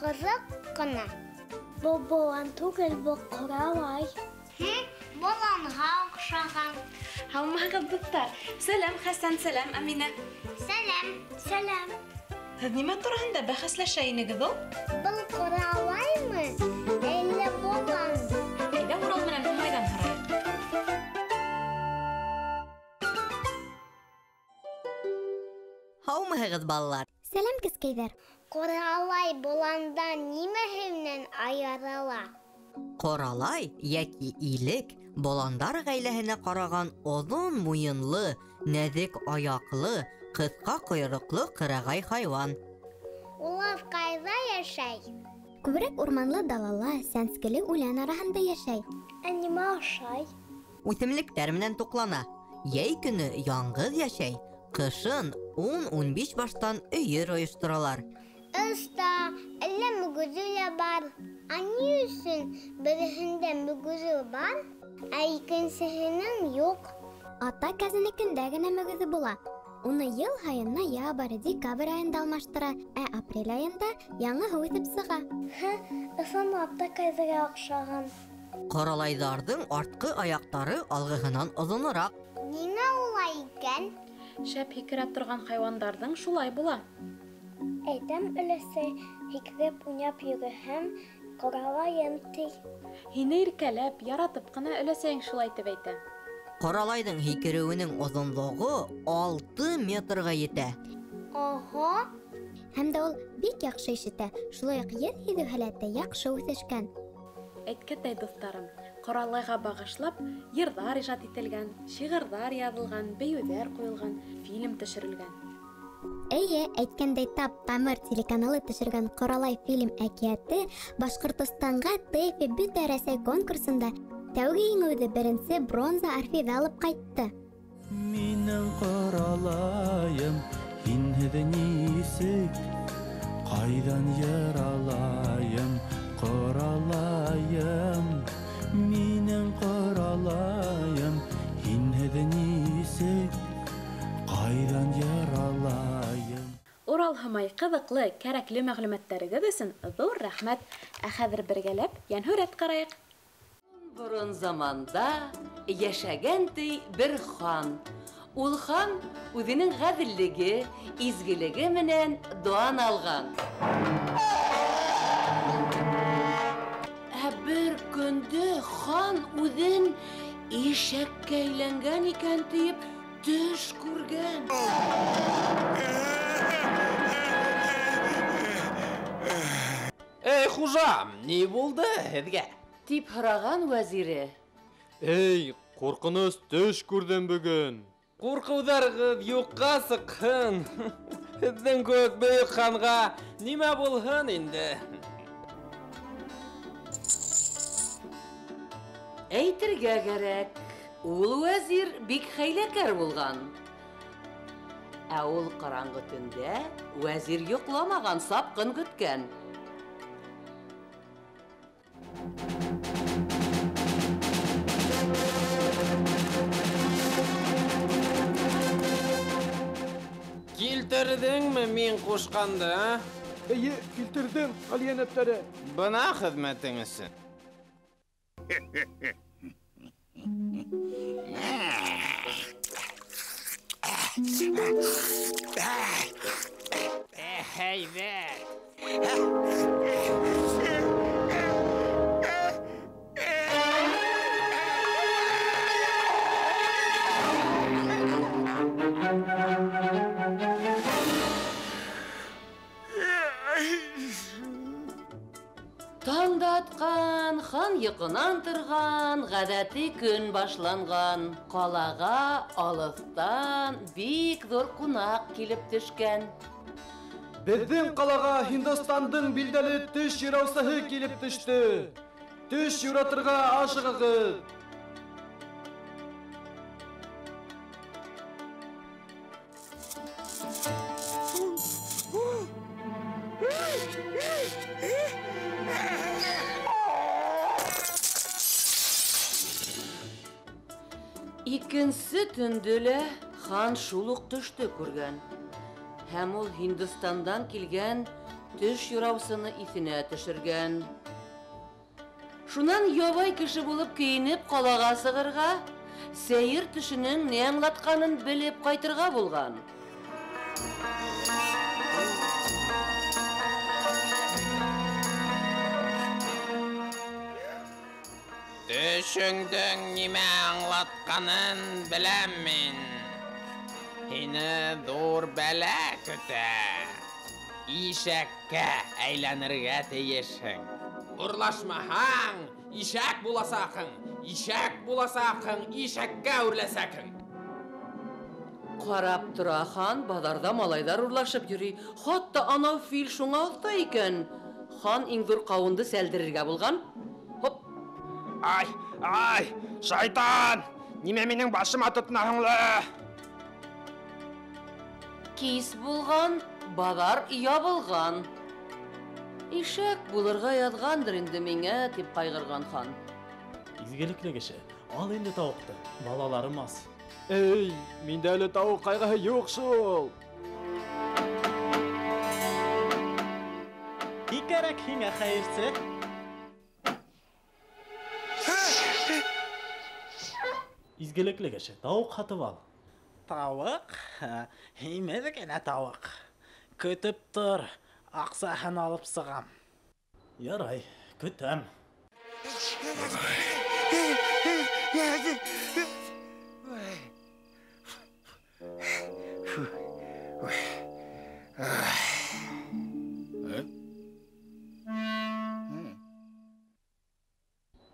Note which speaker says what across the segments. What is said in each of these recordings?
Speaker 1: Ҡыҙыҡ ҡына.
Speaker 2: Был болан түгел, был ҡоралай.
Speaker 1: Боланға оҡшаған.
Speaker 3: Һаумыһығыҙ, дуҫтар. Сәләм, Хәсән, сәләм, Әминә.
Speaker 1: Сәләм.
Speaker 2: Сәләм.
Speaker 3: Һеҙ нимә тураһында бәхәсләшә инегеҙ ул?
Speaker 1: Был ҡоралаймы, әллә болан?
Speaker 3: Әйҙә, Урал менән Һомайҙан һорайыҡ.
Speaker 4: Һаумыһығыҙ, балалар.
Speaker 2: Сәләм, кескәйҙәр.
Speaker 1: Ҡоралай боландан нимәһе менән айырыла?
Speaker 4: Ҡоралай йәки илек боландар ғаиләһенә ҡараған оҙон муйынлы, нәҙек аяҡлы, ҡыҫҡа ҡойроҡло ҡырағай хайуан.
Speaker 1: Улар ҡайҙа йәшәй?
Speaker 2: Күберәк урманлы далала, сәнскеле үлән араһында йәшәй. Ә нимә ашай?
Speaker 4: Үҫемлектәр менән туҡлана. Йәй көнө яңғыҙ йәшәй. Ҡышын 10-15 баштан өйөр ойошторалар.
Speaker 1: Оҫта, әллә мөгөҙө лә бар? Ә ни өсөн береһендә мөгөҙө бар, ә икенсеһенең юҡ?
Speaker 2: Ата кәзәнекендә генә мөгөҙө була. Уны йыл һайын ноябрь, декабрь айында алмаштыра, ә апрель айында яңыһы үҫеп сыға. Ысынлап та кәзәгә оҡшаған.
Speaker 4: Ҡоралайҙарҙың артҡы аяҡтары алғыһынан оҙонораҡ.
Speaker 1: Ниңә улай икән?
Speaker 3: Шәп һикерә торған хайуандарҙың шулай була.
Speaker 2: Әйтәм, өләсәй, һикереп уйнап йөрөһәм, ҡоралайым ти.
Speaker 3: Һине иркәләп, яратып ҡына өләсәйең шулай тип әйтә.
Speaker 4: Ҡоралайҙың һикереүенең оҙонлоғо 6 метрға етә.
Speaker 1: Ого!
Speaker 2: Һәм дә ул бик яҡшы ишетә, шулай уҡ еҫ һиҙеү һәләте яҡшы үҫешкән.
Speaker 3: Әйткәндәй, дуҫтарым, ҡоралайға бағышлап йырҙар ижад ителгән, шиғырҙар яҙылған, бейеүҙәр ҡуйылған, фильм төшөрөлгән.
Speaker 2: Эйе, әйткәндәй, тап Тамыр телеканалы төшөргән Ҡоралай фильм әкиәте Башҡортостанға ТЭФИ Бөтә Рәсәй конкурсында тәүге еңеүҙе беренсе бронза орфейҙы алып ҡайтты.
Speaker 5: Минең ҡоралайым, һинһеҙ нисек, ҡайҙан йыралайым, ҡоралайым. Минең ҡоралайым, һинһеҙ нисек, ҡайҙан йыралайым.
Speaker 3: Урал, Һомай, ҡыҙыҡлы, кәрәкле мәғлүмәттәрегеҙ өсөн ҙур рәхмәт. Ә хәҙер бергәләп йәнһүрәт ҡарайыҡ.
Speaker 6: Борон заманда йәшәгән ти бер хан. Ул хан үҙенең ғәҙеллеге, изгелеге менән дан алған. Ә бер көндө хан үҙен ишәккә әйләнгән икән тиеп төш күргән.
Speaker 7: Эй, хужам, ни булды һеҙгә?
Speaker 6: Тип һораған вәзире.
Speaker 8: Эй, ҡурҡыныс төш күрҙем бөгөн.
Speaker 7: Ҡурҡыуҙарығыҙ юҡҡа сыҡһын. Һеҙҙең кеүек бөйөк ханға нимә булһын инде?
Speaker 6: Әйтергә кәрәк, ул вәзир бик хәйләкәр булған. Ә ул ҡараңғы төндә вәзир йоҡламаған, сапҡын көткән.
Speaker 7: Килтерҙеңме мин ҡушҡанды, а?
Speaker 9: Эйе, килтерҙем, Ғали йәнәптәре.
Speaker 7: Бына хеҙмәтең өсөн. Һәйбәт.
Speaker 6: Таң да атҡан, хан йоҡонан торған, ғәҙәти көн башланған. Ҡалаға алыҫтан бик ҙур ҡунаҡ килеп төшкән.
Speaker 9: Беҙҙең ҡалаға Һиндостандың билдәле төш юраусыһы килеп төштө. Төш юратырға ашығығыҙ.
Speaker 6: Икенсе төндө лә хан шул уҡ төштө күргән. Һәм ул Һиндостандан килгән төш юраусыны иҫенә төшөргән. Шунан ябай кеше булып кейенеп ҡалаға сығырға, сәйер төшөнөң ни аңлатҡанын белеп ҡайтырға булған.
Speaker 7: Төшөңдөң нимә аңлатҡанын беләм мин. Һине ҙур бәлә көтә. Ишәккә әйләнергә тейешһең. Урлашмаһаң, ишәк буласаҡһың. Ишәк буласаҡһың, ишәккә үрләсәкһең.
Speaker 6: Ҡарап тора хан, баҙарҙа малайҙар урлашып йөрөй. Хатта анау фил шуңа оҫта икән. Хан иң ҙур ҡауынды сәлдерергә булған. Хоп!
Speaker 10: Ай, ай, шайтан! Нимә минең башыма тотнаһың ла?
Speaker 6: Кис булған, баҙар ябылған. Ишәк булырға яҙғандыр инде миңә, тип ҡайғырған хан.
Speaker 5: Изгелекле кеше, ал инде тауыҡты, балаларым ас.
Speaker 9: Эй, миндә әле тауыҡ ҡайғыһы юҡ шул.
Speaker 5: Ни кәрәк һиңә, хәйерсе? Изгелекле кеше, тауыҡ һатып ал.
Speaker 11: Тауыҡ? Һимеҙ генә тауыҡ. Көтөп тор, аҡсаһын алып сығам.
Speaker 5: Ярай, көтәм.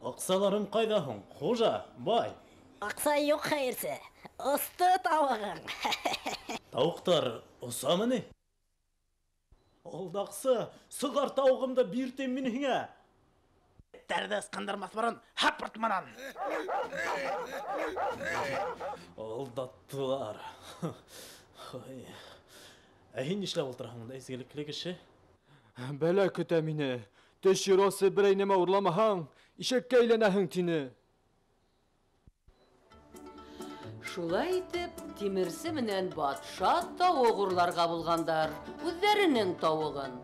Speaker 5: Аҡсаларым ҡайҙа һуң, хужа, бай?
Speaker 12: Аҡса юҡ, хәйерсе. Осто тауығың.
Speaker 5: Тауыҡтар осамы ни? Алдаҡсы, сығар тауығымды биртем мин һиңә.
Speaker 11: Эттәрҙе ысҡындырмаҫ борон һапырт менән.
Speaker 5: Алдаттылар. Ә һин нишләп ултыраһың унда, изгелекле кеше?
Speaker 9: Бәлә көтә мине. Төш юраусы берәй нәмә урламаһаң, ишәккә әйләнәһең, тине.
Speaker 6: Шулай итеп, тимерсе менән батша тауыҡ урларға булғандар, үҙҙәренең тауығын.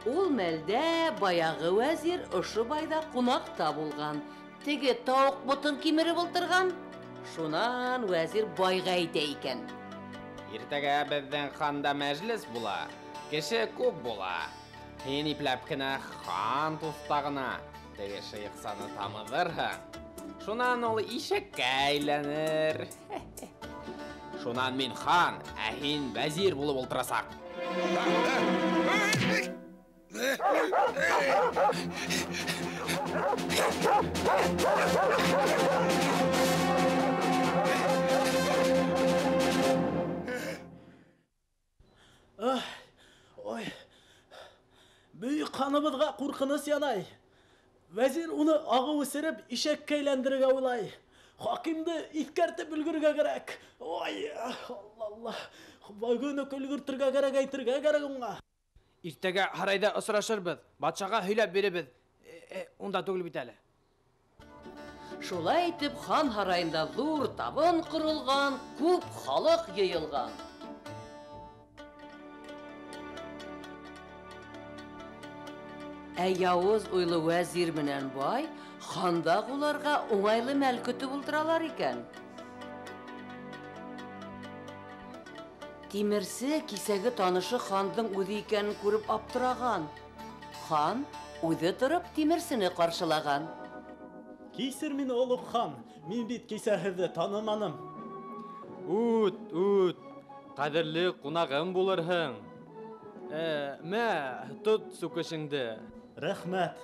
Speaker 6: Ул мәлдә баяғы вәзир ошо байҙа ҡунаҡта булған. Теге тауыҡ ботон кимереп ултырған. Шунан вәзир байға әйтә икән.
Speaker 7: Иртәгә беҙҙең ханда мәжлес була, кеше күп була. Һин ипләп кенә хан туҫтағына теге шыйыҡсаны тамыҙырһың. Шунан ул ишәккә әйләнер. Шунан мин хан, ә һин вәзир булып ултырасаҡ.
Speaker 11: Ой, бөйөк ханыбыҙға ҡурҡыныс янай. Вәзир уны ағыу эсереп ишәккә әйләндерергә уйлай. Хакимде иҫкәртеп өлгөрөргә кәрәк. Ой, Алла, Алла. Бөгөн үк өлгөртөргә кәрәк, әйтергә кәрәк уңа.
Speaker 10: Иртәгә һарайҙа осрашырбыҙ, батшаға һөйләп бирербеҙ. Унда түгел бит әле.
Speaker 6: Шулай итеп, хан һарайында ҙур табын ҡоролған, күп халыҡ йыйылған. Ә яуыз уйлы вәзир менән бай хандаҡ уларға уңайлы мәл көтөп ултыралар икән. Тимерсе кисәге танышы хандың үҙе икәнен күреп аптыраған. Хан үҙе тороп тимерсене ҡаршылаған.
Speaker 5: Кисер мине, олуғ хан, мин бит кисә һеҙҙе таныманым.
Speaker 9: Үт, үт, Ҡәҙерле ҡунағым булырһың. Мә, тот сүкешеңде.
Speaker 11: Рәхмәт.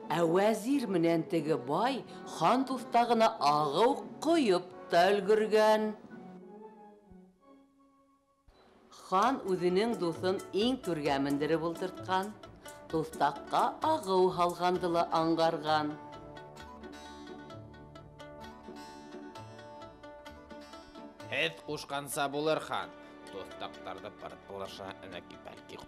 Speaker 6: Ә вәзир менән теге бай хан туҫтағына ағыу ҡойоп та өлгөргән. Хан үҙенең дуҫын иң түргә мендереп ултыртҡан, туҫтаҡҡа ағыу һалғанды ла аңғарған.
Speaker 7: Һеҙ ҡушҡанса булыр, хан. Туҫтаҡтарҙы пырт-пылаша энәки-бәлки.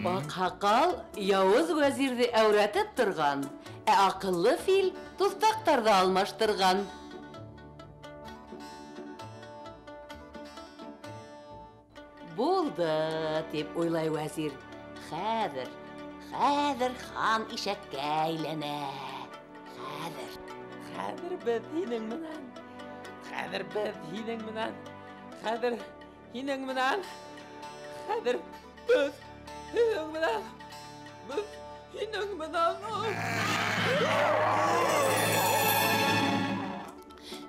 Speaker 6: Аҡһаҡал яуыз вәзирҙе әүрәтеп торған, ә аҡыллы фил туҫтаҡтарҙы алмаштырған. Булды, тип уйлай вәзир. Хәҙер, хәҙер хан ишәккә әйләнә. Хәҙер.
Speaker 7: Хәҙер беҙ һинең менән. Хәҙер беҙ һинең менән. Хәҙер һинең менән. Хәҙер беҙ һинең менән. Беҙ һинең менән.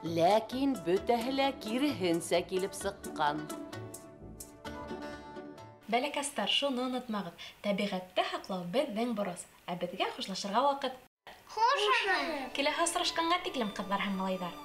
Speaker 6: Ләкин бөтәһе лә киреһенсә килеп сыҡҡан.
Speaker 3: Бәләкәстәр, шуны онотмағыҙ: тәбиғәтте һаҡлау беҙҙең бурыс. Ә беҙгә хушлашырға ваҡыт.
Speaker 1: Хушығыҙ!
Speaker 3: Киләһе осрашҡанға тиклем, ҡыҙҙар һәм малайҙар.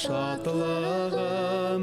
Speaker 8: Шатлығым,